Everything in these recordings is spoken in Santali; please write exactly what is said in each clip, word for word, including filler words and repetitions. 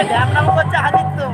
ᱰᱮᱢ ᱱᱟᱢ ᱠᱚ ᱪᱟ ᱦᱟᱹᱵᱤᱡ ᱛᱚ᱾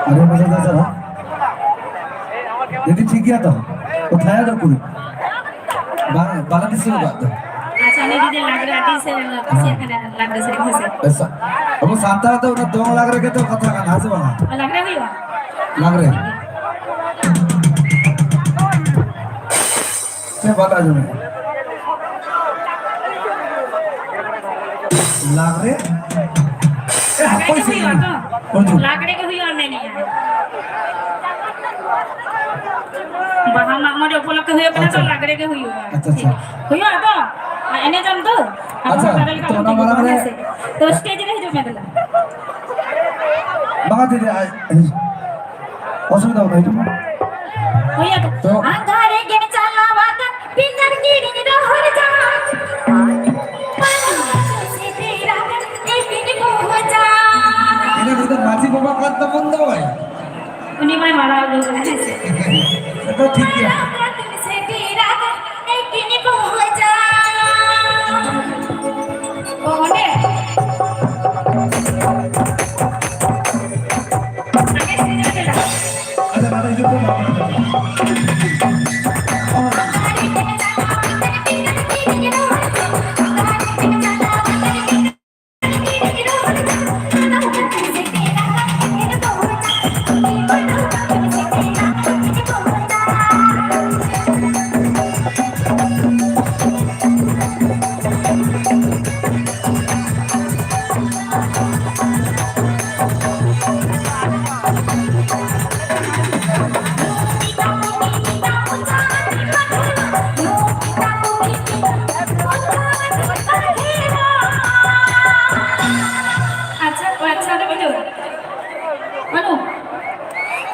ᱟᱹᱰᱤ ᱢᱚᱡᱽ ᱮ ᱪᱟᱥᱟ᱾ ᱫᱤᱫᱤ, ᱴᱷᱤᱠ ᱜᱮᱭᱟ ᱛᱚ? ᱠᱚᱛᱷᱟᱭ ᱫᱚ ᱠᱩᱲᱤ᱾ ᱵᱟᱝ, ᱵᱟᱝᱞᱟᱫᱮᱥᱤ ᱠᱚᱣᱟᱜ ᱫᱚ᱾ ᱟᱪᱪᱷᱟ, ᱩᱱᱤ ᱡᱩᱫᱤ ᱞᱟᱜᱽᱲᱮ ᱟᱹᱰᱤ ᱥᱮ ᱠᱩᱥᱤᱭᱟᱜ ᱠᱟᱱᱟ, ᱞᱟᱜᱽᱲᱮ ᱥᱮᱨᱮᱧ ᱦᱮᱸ ᱥᱮ? ᱟᱪᱪᱷᱟ, ᱟᱵᱚ ᱥᱟᱱᱛᱟᱲ ᱫᱚ ᱚᱱᱟ ᱫᱚᱝ ᱞᱟᱜᱽᱲᱮ ᱜᱮ ᱛᱚ ᱠᱟᱛᱷᱟ ᱠᱟᱱᱟ, ᱦᱮᱸ ᱥᱮ ᱵᱟᱝᱟ? ᱞᱟᱜᱽᱲᱮ ᱦᱩᱭᱩᱜᱼᱟ? ᱞᱟᱜᱽᱲᱮ᱾ ᱥᱮ ᱵᱟᱞᱮ ᱟᱸᱡᱚᱢᱮᱫ? ᱞᱟᱜᱽᱲᱮ? ᱮ, ᱦᱟᱯᱳᱭ ᱥᱮ ᱦᱩᱭᱩᱜᱼᱟ ᱛᱚ? ᱚᱱᱛᱮ᱾ ᱞᱟᱜᱽᱲᱮ ᱜᱮ ᱦᱩᱭᱩᱜᱼᱟ ᱢᱮᱱᱮᱜᱼᱟ᱾ ᱵᱟᱦᱟ ᱢᱟᱜ ᱢᱚᱬᱮ ᱩᱯᱚᱞᱚᱠᱠᱷᱮ ᱦᱩᱭᱩᱜ ᱠᱟᱱᱟ ᱛᱚ, ᱟᱪᱪᱷᱟ᱾ ᱞᱟᱜᱽᱲᱮ ᱜᱮ ᱦᱩᱭᱩᱜᱼᱟ᱾ ᱟᱪᱪᱷᱟ, ᱟᱪᱪᱷᱟ᱾ ᱦᱩᱭᱩᱜᱼᱟ ᱛᱚ? ᱟᱨ ᱮᱱᱮᱡᱟᱢ ᱛᱚ? ᱟᱵᱚ ᱟᱪᱪᱷᱟ, ᱵᱟᱫᱟᱞ ᱛᱚ ᱠᱟᱜ ᱚᱱᱟ ᱛᱮᱜᱮ ᱢᱟᱲᱟᱝ ᱵᱟᱝ, ᱨᱮ ᱦᱮᱸ ᱥᱮ? ᱛᱚ, ᱥᱴᱮᱡᱽ ᱨᱮ ᱦᱤᱡᱩᱜ ᱢᱮ ᱫᱮᱞᱟ᱾ ᱵᱟᱝᱟ ᱫᱤᱫᱤ, ᱟᱡ, ᱚᱥᱩᱵᱤᱫᱷᱟ ᱵᱟᱹᱱᱩᱜᱼᱟ, ᱦᱤᱡᱩᱜ ᱢᱮ᱾ ᱦᱩᱭ ᱟᱠᱟᱱᱟ᱾ ᱛᱚ ᱟᱸᱫᱷᱟ ᱨᱮᱜᱮᱢ ᱪᱟᱞᱟᱣ ᱟᱠᱟᱱ, ᱵᱮᱸᱜᱟᱲ ᱠᱤᱨᱤᱧ ᱨᱚᱦᱚᱲ ᱡᱟᱝ᱾ ᱯᱟᱨᱚᱢ ᱥᱮᱴᱮᱨ ᱟᱠᱟᱱ, ᱮᱠᱤᱱ ᱵᱚᱦᱚᱜ ᱡᱟᱝ᱾ ᱤᱱᱟᱹ ᱠᱚᱫᱚ ᱢᱟᱹᱡᱷᱤ ᱵᱟᱵᱟ ᱠᱟᱱ ᱛᱟᱵᱚᱱ ᱫᱚᱭ᱾ ᱩᱱᱤ ᱢᱟᱭ ᱢᱟᱲᱟᱝ ᱩᱰᱩᱠ ᱟᱠᱟᱱᱟ, ᱦᱮᱸ ᱥᱮ? ᱛᱚ ᱴᱷᱤᱠ ᱜᱮᱭᱟ᱾ ᱯᱟᱨᱚᱢ ᱥᱮᱴᱮᱨ ᱟᱠᱟᱱ, ᱮᱠᱤᱱ ᱵᱚᱦᱚᱜ ᱡᱟᱝ᱾ ᱚ, ᱚᱸᱰᱮ᱾ ᱟᱪᱪᱷᱟ, ᱱᱚᱰᱮ ᱦᱤᱡᱩᱜ ᱯᱮ, ᱱᱚᱰᱮ ᱦᱤᱡᱩᱜ ᱯᱮ᱾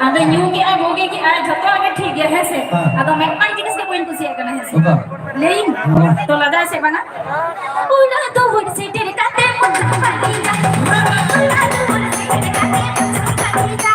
ᱟᱫᱚ ᱧᱩ ᱠᱮᱜᱼᱟᱭ, ᱵᱩᱜᱤ ᱠᱮᱜᱼᱟᱭ, ᱡᱷᱚᱛᱚ ᱜᱮ ᱴᱷᱤᱠ ᱜᱮᱭᱟ, ᱦᱮᱸ ᱥᱮ? ᱦᱮᱸ᱾ ᱟᱫᱚ ᱢᱤᱫᱴᱟᱝ ᱡᱤᱱᱤᱥ ᱜᱮ ᱵᱟᱹᱧ ᱠᱩᱥᱤᱭᱟᱜ ᱠᱟᱱᱟ, ᱦᱮᱸ ᱥᱮ? ᱚᱠᱟ? ᱞᱟᱹᱭᱟᱹᱧ? ᱦᱮᱸ᱾ ᱛᱚ ᱞᱟᱡᱟᱣ ᱥᱮ ᱵᱟᱝᱟ? ᱩᱲᱟᱹ ᱫᱩᱣᱟᱹᱨ ᱥᱮᱴᱮᱨ ᱠᱟᱛᱮ ᱢᱚᱡᱟ ᱵᱟᱹᱲᱤᱡᱟ᱾ ᱩᱲᱟᱹ ᱫᱩᱣᱟᱹᱨ ᱥᱮᱴᱮᱨ ᱠᱟᱛᱮ ᱢᱚᱡᱟ ᱵᱟᱹᱲᱤᱡᱟ᱾